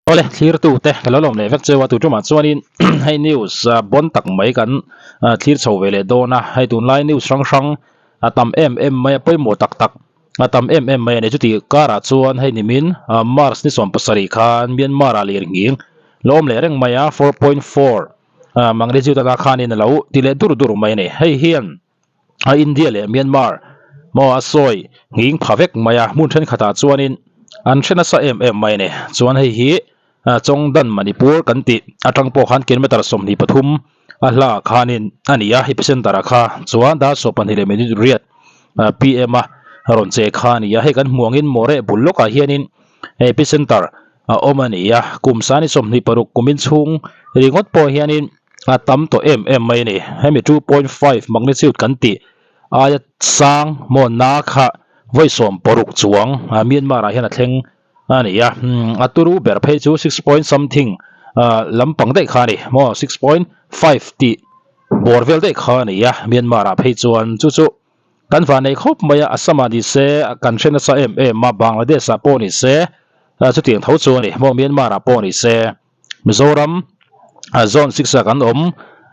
Awle thlirtu te ka lo lawm leh vek cheu a tuṭumah chuanin hei news bon tak mai kan thlir chho ve leh dawn a hei tunlai news hrang hrang a tam em em mai a pawimawh tak tak a tam em em mai a ni chuti karah chuan hei nimin March ni 17 khan Myanmar ah lirnghing la awm leh reng mai a 4.4 magnitude atang khanin a lo ti leh dur dur mai a ni hei hian. a India leh Myanmar maw a sawi nghing pha vek mai a hmun thenkhatah chuanin an hre nasa em em mai a ni chuan hei hi Chawngdan Manipur kan tih atang pawh khan kilometer 23 a hla khanin a ni a epicenter ah kha chuan dar 12 leh minute riat pm a rawn che kha a ni a hei kan hmuh angin Moreh bul lawkah hianin epicenter a awm a ni a kum sani 26 kumin chhung ringawt pawh hianin a tam tawh em em mai a ni. Hemi 2.5 magnitude kan tih aia sang maw na kha vawi 16 chuang Myanmar ah hian a thleng a ni a. A turu ber phei chu six point something lampang daih kha a ni maw 6.5 tih bawr vel daih kha a ni a Myanmar ah phei chuan chu chu kan van nei khawp mai a Assam ah ni se kan hre nasa em em a Bangladesh ah pawh ni se chutiang tho chu a ni maw Myanmar ah pawh ni se. Mizoram zone 6 ah kan awm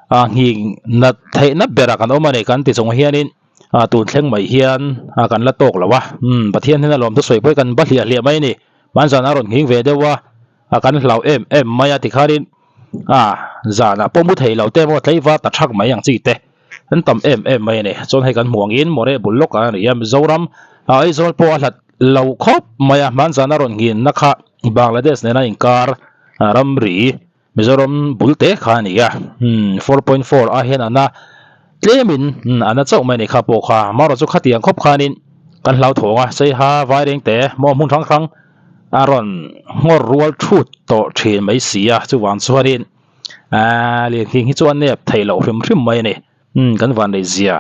a nghing nat theihna berah kan awm a ni kan ti chung hianin tun thleng mai hian kan la tawk lo a umm Pathian hian a lawm thusawi pawh hi kan va hliah hliah mai a ni hmanzan a rawn nghing ve deuh a kan hlau em em mai a tikhanin a zanah pawh mu thei lo te emaw tlaivar ta thak mai ang chi te an tam em em mai a ni chuan hei kan hmuh angin Moreh bul lawk a ni a Mizoram Aizawl pawh a hlat lo khawp mai a hmanzan a rawn nghin na kha Bangladesh nena inkar ramri Mizoram bul te kha a ni a 4.4 ah hian ana tlemin ana chauh mai a ni kha pawh kha amaherawhchu chu khatiang khawp khanin kan hlauthawng a seiha vaireng te maw hmun hrang hrang a rawn nghawr rual thut tawh thin mai si a chuvang chuanin aaa lirnghing hi chu a nep theih loh hrim hrim mai a ni kan vanlei zia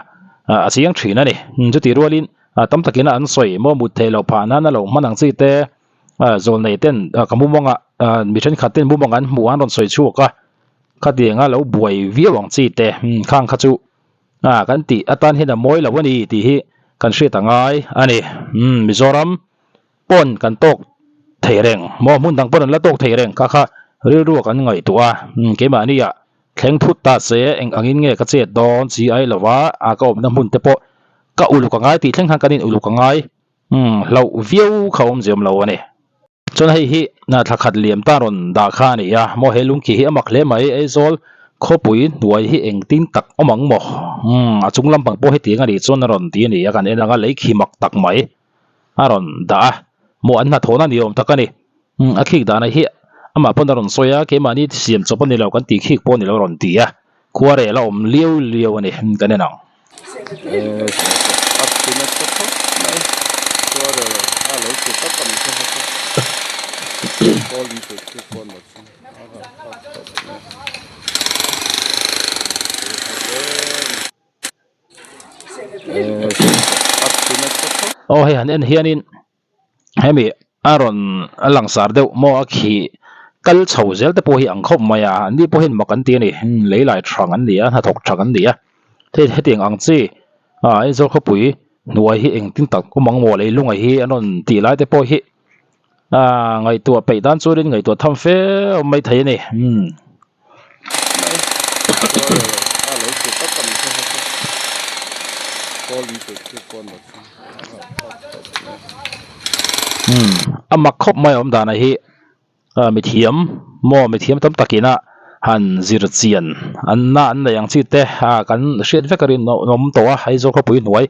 a chiang thin a ni chutih rualin tam takin an sawi maw mut theih loh phah nan a lo hman ang chi te. Zawl nei ten ka mumanga mi thenkhat ten mumanga an hmuh an rawn sawi chhuak a khatianga lo buai viau ang chi te khang kha chu kan tih atan hian a mawi lo a ni tih hi kan hriat a ngai a ni Mizoram pawn kan tawk thei reng maw hmun dang pawn an la tawk thei reng kha kha rilru ah kan ngaihtuah a keimahni ah thleng thut ta se eng angin nge ka chet dawn chi ai lova ka awmna hmun te pawh ka uluk a ngai tih thleng khan kan in uluk a ngai. Umm hlauh viau kha awm ziam lo a ni. Chuan hei hi thla khat liam ta rawn dah kha a ni a, maw he lungkhi hi a mak hle mai, Aizawl khawpui hnuai hi engtin tak awm ang maw? Umm a chung lampang pawh hetiang a nih chuan a rawn ti a ni a, kan en ang a lei khi mak tak mai a rawn dah a, maw an hnathawhna ni awm tak a ni. Umm a khik dana hi amah pawn a rawn sawi a, keimahni siam chawp a ni lo kan tih khik pawh a ni lo a rawn ti a, khuarel a awm liau liau a ni kan en ang. Aw hei han en hianin hemi a rawn a langsar deuh maw a khi kal chho zel te pawh hi ang khawp mai a an ni pawh hian mak an ti a ni lei lai thang an ni a hnathawk thang an ni a hei hetiang ang chi ah Aizawl khawpui hnuai hi engtin tak awm ang maw lei lunga hi an rawn tih lai te pawh hi ah ngaihtuah peih dan chuanin ngaihtuah tham fe awm mai thei a ni umm. Umm a mak khawp mai awm dan a hi mithiam maw mithiam tam takin a han zir chian an na an nei ang chi te a kan hriat vek a rinawm tawh a Aizawl khawpui hnuai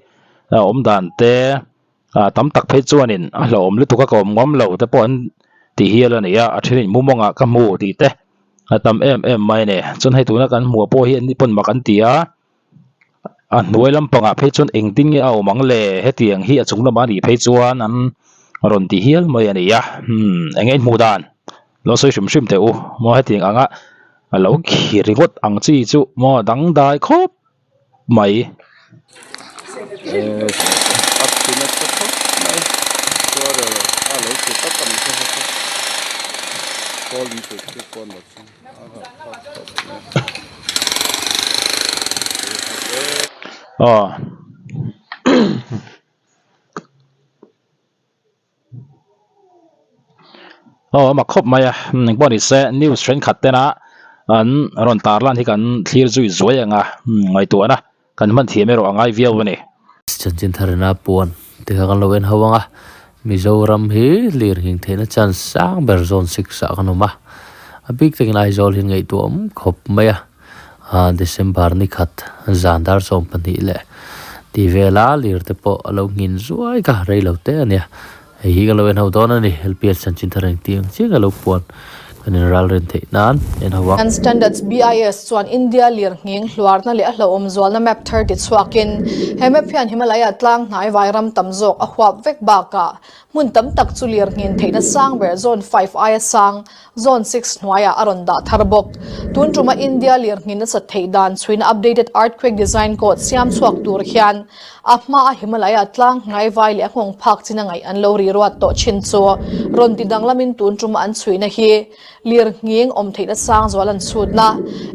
awm dan te. Ah tam tak phei chuanin a hlauhawm lutuk a ka awm ngam lo te pawh an ti hial a ni a, a thenin mumawngah ka hmu tih te a tam em em mai a ni. Chuan hei tuna kan hmuh pawh hi an ni pawn mak an ti a, a hnuai lampangah phei chuan engtin nge a awm ang le hetiang hi a chung lamah a nih phei chuan an rawn ti hial mai a ni a, umm eng nge in hmuh dan lo sawi hrim hrim teh u maw hetiang anga a lo khi ringawt ang chi chu maw dangdai khawp. mai. Aw. Aw a mak khawp mai a, engpawh ni se news thenkhat tena an rawn tarlan hi kan thlir zui zuai ang a, ngaihtuahna kan hman thiam erawh a ngai viau a ni. Chanchin tharina puan te kha kan lo en ho ang a, Mizoram hi lir nghing theihna chance sang ber zone six ah kan awm a, a bik takin Aizawl hi ngaihtuah awm khawp mai a, December ni khat zan dar 12 leh tih vela lir te pawh a lo nghin zuai kha rei lo te a nia. Hei hi ka lo en ho dawn a ni, LPS chanchin thar eng tih ang chiah ka lo puan kan in ral ren theih nan en ho ang. And Standards, BIS, chuan India lirnghing hluarna leh a hlauhawm zualna map thar ti chhuakin he map hian Himalaya tlang hnai vairam tam zawk a huap vek bakah hmun tam tak chu lirnghin theihna sang ber Zone 5 aia sang Zone 6 hnuaiah a rawn dah thar bawk. Tun tuma India lirnghin nasat theih dan chhuina updated earthquake design code siam chhuak tur hian A hmaa Himalaya tlang hngai vai leh a nghawng phak chin a ngaih an lo ri ruat tawh thin chu rawn ti danglamin tun tuma an chhuihna hi lir nghing awm theihna sang zual an chhutna,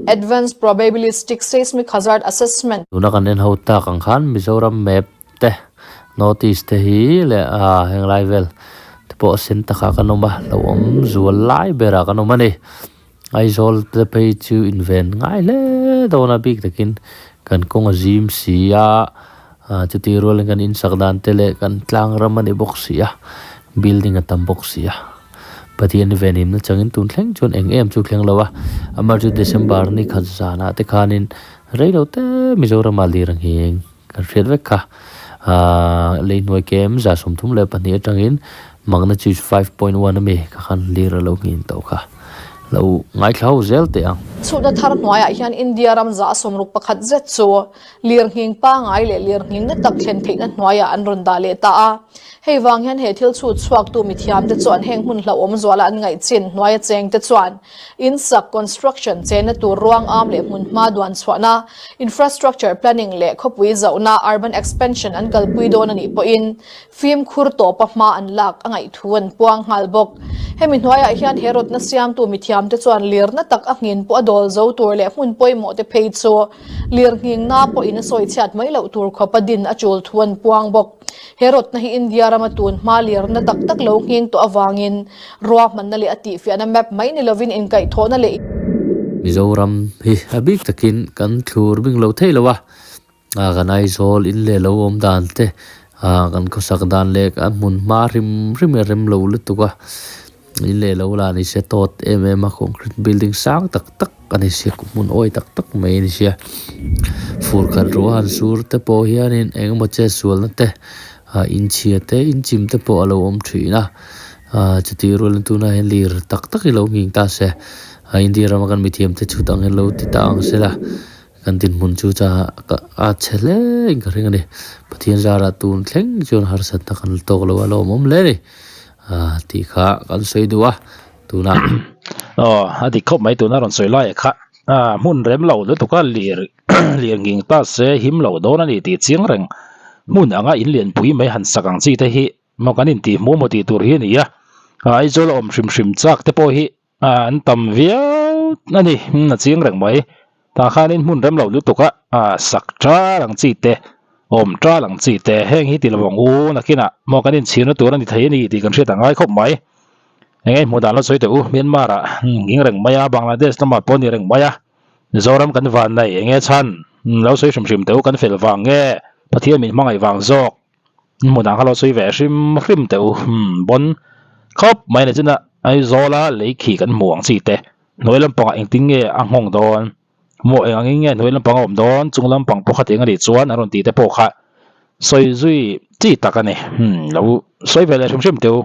Advanced Probabilistic Seismic Hazard Assessment. Tuna kan en ho tak ang khan Mizoram map te, North East te hi leh henglai vel te pawh sen takah kan awm a, hlauhawm zual lai berah kan awm a ni. Aizawl te phei chu inven ngai hle dawn a bik takin kan kawng a zim si a, ah chutih rualin kan insak dan te leh kan tlang ram a ni bawk si a, building a tam bawk si a, Pathian venhimna changin tun thleng chuan eng em chu thleng lo a, amah chu December ni khat zanah te khanin reilo te Mizoram ah lir ang hi kan hriat vek kha, ah lei hnuai kem 32 atangin magnitude 5.1 ami kha khan lir a lo nghin tawh kha lo ngaithla ho zel teh ang. Chhutna thar hnuaiah hian India ram 61 zet chu lirnghing pangai leh lirnghing na tak thlen theihna hnuaiah an rawn dah leh ta a. Hei vang hian he thil chhut chhuaktu mithiamte chuan heng hmun hlauhawm zuala an ngaihchin hnuaia chengte chuan In sak, construction, chenna tur ruang am leh hmun hma duan chhuahna, infrastructure planning, leh khawpui zauhna, urban expansion, an kalpui dawn a nih pawhin fimkhur tawpa hma an lak a ngaih thu an puang nghal bawk. Hemi hnuaiah hian he rawtna siamtu mithiamte chuan lirna tak a nghin pawh a dawl zo tur leh hmun pawimawh te phei chu lirnghingna pawhin a sawi chhiat mai loh tur khawpa din a tul thu an puang bawk. He rawtna hi India rama tun hma lirna tak tak lo nghing tawh avangin Ruahmanna leh a tihfiahna map mai ni lovin inkaihthawhna leh. Mizoram hi a bik takin kan thlur bing lo thei lo a, kan Aizawl in leh lo awm dan te, kan khawsak dan leh kan hmun hma hrim hrim a rem lo lutuk a, in leh lo lah ni se tawt em em a, concrete building sang tak tak a ni sia, hmun awi tak tak mai a ni sia, fur khat ruah han sur te pawh hianin eng emaw chetsualna te inchhia te inchim te pawh a lo awm thin a. Ahh chutih rualin tunah hian lir tak tak hi lo nghing ta se a India rama kan mithiam te chhut ang hian lo ti ta ang sela kan dinhmun chu cha a chhe hle in ka hring a ni Pathian zarah tun thleng chuan harsatna kan la tawk lo a lawmawm hle a ni ahh tih kha kan sawi duh a tunah. Aw a dik khawp mai tuna rawn sawi lai ah kha ah hmun rem lo lutuk a lir lir nghing ta se him lo dawn a ni tih chiang reng hmun anga in lianpui mai han sak ang chi te hi Maw kan intih hmuh maw tih tur hi a ni a, Aizawl a awm hrim hrim chak te pawh hi an tam viau a ni, a chiang reng mai. Tah khanin hmun rem lo lutuk a sak ṭal ang chi te, awm ṭal ang chi te heng hi ti lo ang u nakinah maw kan inchhirna tur a ni thei a ni tih kan hriat a ngai khawp mai. Eng nge hmuh dan lo sawi teh u, Myanmar ah nghing reng mai a, Bangladesh lamah pawh a ni reng mai a, Mizoram kan van nei eng nge chhan lo sawi hrim hrim teh u, kan fel vang nge Pathian min hmangaih vang zawk. Hmunah kha lo sawi ve hrim hrim teh u umm bon khawp mai ni chuna Aizawla lei khi kan hmu ang chi te hnuai lampangah engtin nge a nghawng dawn maw eng angin nge hnuai lampang a awm dawn chung lampang pawh kha tiang a nih chuan an rawn tih te pawh kha sawi zui chi tak a ni umm lo sawi ve leh hrim hrim teh u.